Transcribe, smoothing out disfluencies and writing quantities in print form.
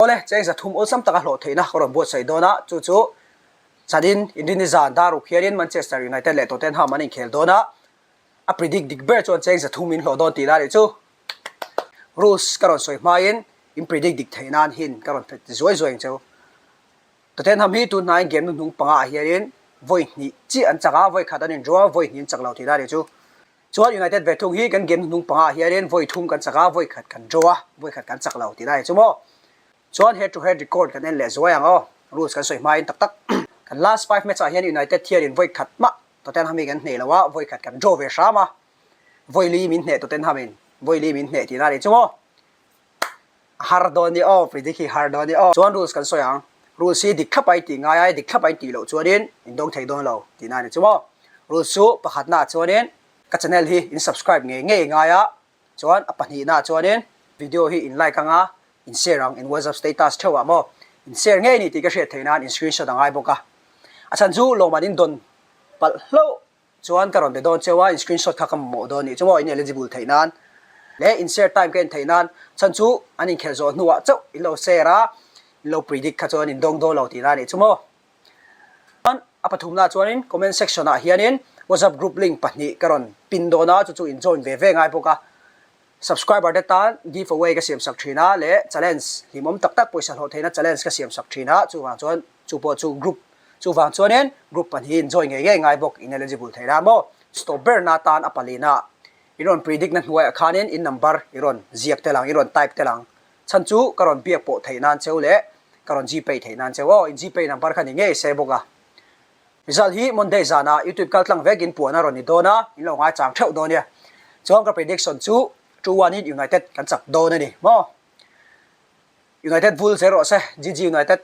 Awle, cheng 300 awlsam taka hlawh theihna ka rawn buatsaih dawn a, chu chu chanin Inrini zan daruk hianin Manchester United leh Tottenham an inkhel dawn a, a predict dik ber chuan cheng 300 in hlawh dawn tih la nih chu. Rules ka rawn sawi hmain in predict dik theih nan hin ka rawn phet zuai zuai ang cheu. Tottenham hi tun hnaiin game hnuhnung panga ah hianin vawi hnih chiah an chak a, vawi khat an indraw a, vawi hnih an chak lo tih la nih chu. Chuan United ve thung hi kan game hnuhnung panga ah hianin vawi thum kan chak a, vawi khat kan draw a, vawi khat kan chak lo tih lai chu maw. Chuan head to head record kan en leh zuai ang aw, rules kan sawi hmain tak tak. Kan last five match ah hian United hianin vawi khat mah Tottenham hi kan hneh lo a, vawi khat kan draw ve hram a, vawi li min hneh Tottenham in vawi li min hneh tih lai chu maw. A har dawn ni aw, predict hi har dawn ni aw. Chuan rules kan sawi ang, rules hi dik thlap a i tih ngai a, dik thlap a i tih loh chuanin in dawng thei dawn lo tihna a ni chu maw. Rules chu pakhatna ah chuanin ka channel hi in subscribe ngei ngei ngai a, chuan a pahnihna ah chuanin video hi in like anga in share ang, in whatsapp status theuh ah maw in share ngei ni tih ka hriat theih nan in screenshot a ngai bawk a. A chhan chu lawmman in dawn palh hlauh Chuan ka rawn be dawn cheu a, in screenshot kha ka mamawh dawn nih chu maw, in eligible theih nan leh in share time ka en theih nan, chhan chu an inkhelh zawh hnuah chauh in lo share a, in lo predict kha chuan in dawng dawn lo tih na nih chu maw. Chuan a pathumna chuanin comment section ah hianin WhatsApp group link pahnih ka rawn pin dawn a, chu chu in join ve ve ngai bawk a, subscriber te tan give away ka siam sak thin a leh challenge hlimawm tak tak pawisa hlawh theihna challenge ka siam sak thin a, chuvang chuan Chu pawh chu group chuvang chuanin group pahnihin join ngei ngei ngai bawk in eligible thei la maw? Stop berna tan a palina i rawn predict na hnuaiah khanin in number i rawn ziak tel ang, i rawn type tel ang. Chhan chu ka rawn biak pawh theih nan cheu leh ka rawn gpay theih nan cheu aw, in gpay number kha ni ngei se bawk a. Result hi Monday zanah YouTube kal tlang vekin puan a rawn ni dawn a, in lo ngaichang theuh dawn nia. Chuan ka prediction chu 2-1 in United kan chak dawn a ni maw? United vul zel rawh se, GG United.